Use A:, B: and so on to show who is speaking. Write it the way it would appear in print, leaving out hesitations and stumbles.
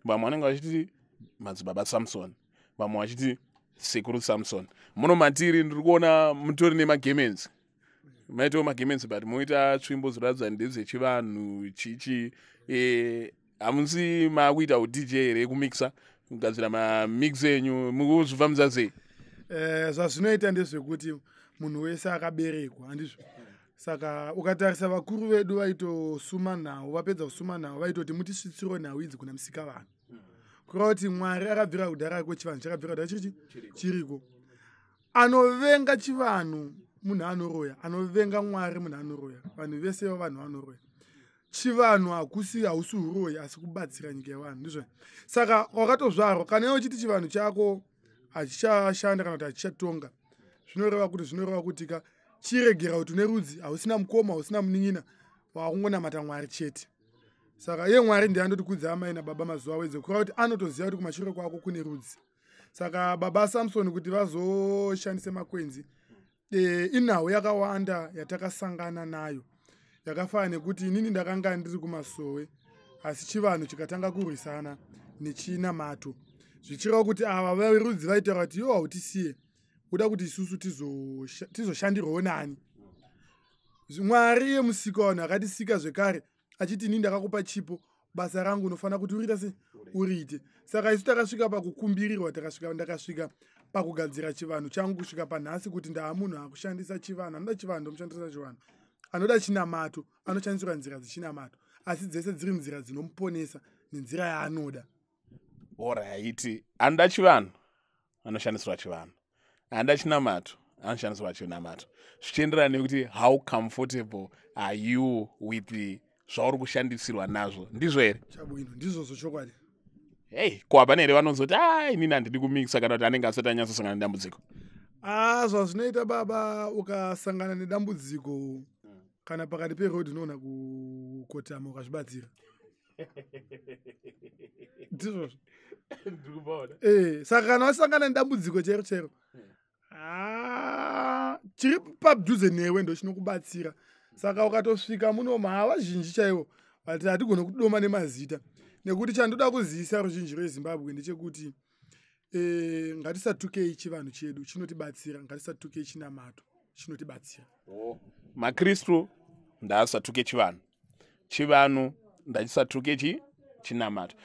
A: Vamwe vanenge vachiti Madzibaba Samson, vamwe vachiti Sekuru Samson. Muno matiri ndiri kuona mutori nemagemens, maitawo magemens, but moita tsvimbo dzinoratidza ndedzechivanhu chichi. Hamusi maakuita uDJ here, kumixa, kugadzira mamix enyu? Mukuzvifambisa sei?
B: Zvazvinoita ndezvekuti munhu wese akaberekwa, handizvo? Saka ukatarisa vakuru vedu vaitosuma nhau, vapedza kusuma nhau vaitoti mutisvitsiro nhau idzi kuna musika vanhu, kureva kuti Mwari akabvira kudhara kwechivanhu, chakabvira kudhara chirichi chiriko. Anovenga chivanhu munhu anoroya, anovenga Mwari munhu anoroya. Vanhu vese vanhu vanoroya. Chivanhu hakusi, hausi uroyi, asi kubatsira nyika yevanhu, ndizvo. Saka wakatozvarwa, kana iwe uchiti chivanhu chako hachichashanda kana kuti hachichatonga, zvinoreva kuti ka chiregera kuti une rudzi, hausina mukoma, hausina munin'ina, wakungonamata Mwari chete. Saka iye Mwari ndiye andoti kudza amai nababa mazuva awedze, kureva kuti anotoziva kuti kumashure kwako kune rudzi. Saka Baba Samson kuti vazoshandise makwenzi, inhau yakawanda yatakasangana nayo, yakafanana nekuti inini ndakanga ndiri kumasowe, asi chivanhu chikatanga kurwisana nechinamato, zvichireva kuti ava verudzi vaitaura kuti iwo hautisiye, uda kuti isusu tizoshandirwawo nani? Mwari iye musika vanhu akatisika zvekare achiti, "Inini ndakakupa chipo, basa rangu unofanira kuti uriita se uriite." Saka isu takasvika pakukumbirirwa, takasvika, ndakasvika pakugadzira chivanhu changu kusvika panhasi kuti ndaa munhu akushandisa chivanhu. Anoda chivanhu ndomushandisa chivanhu, anoda chinamato anoshandisirwa nzira dzechinamato, asi dzese dziri nzira dzinomuponesa nenzira yaanoda.
A: Alright, anoda chivanhu anoshandisirwa chivanhu, anoda chinamato anoshandisirwa chinamato, zvichienderana nekuti how comfortable are you with zvauri kushandisirwa nazvo, ndizvo here?
B: Chabwino, ndizvozvo chokwadi.
A: Hei, ko hapana here vanozoti, "A, inini handidi kumixa," kana kuti anenge asati anyatsosangana nedambudziko?
B: A, zvazvinoita baba, ukasangana nedambudziko kana pakati perodhi, unoona kukotama ukazvibatsira, ndizvozvo. Saka kana wasangana nedambudziko chairo chairo, chiri padhuze newe ndo chinokubatsira. Saka ukatosvika muno, hava zhinji chaivo, but hatigone kudoma nemazita, nekuti chandoda kuzivisa ruzhinji rweZimbabwe ndechekuti ngatisatukei chivanhu chedu, chinotibatsira. Ngatisatukei chinamato, chinotibatsira.
A: Oh, makristu ndaasatuke chivanhu, chivanhu ndachisatuke chinamato.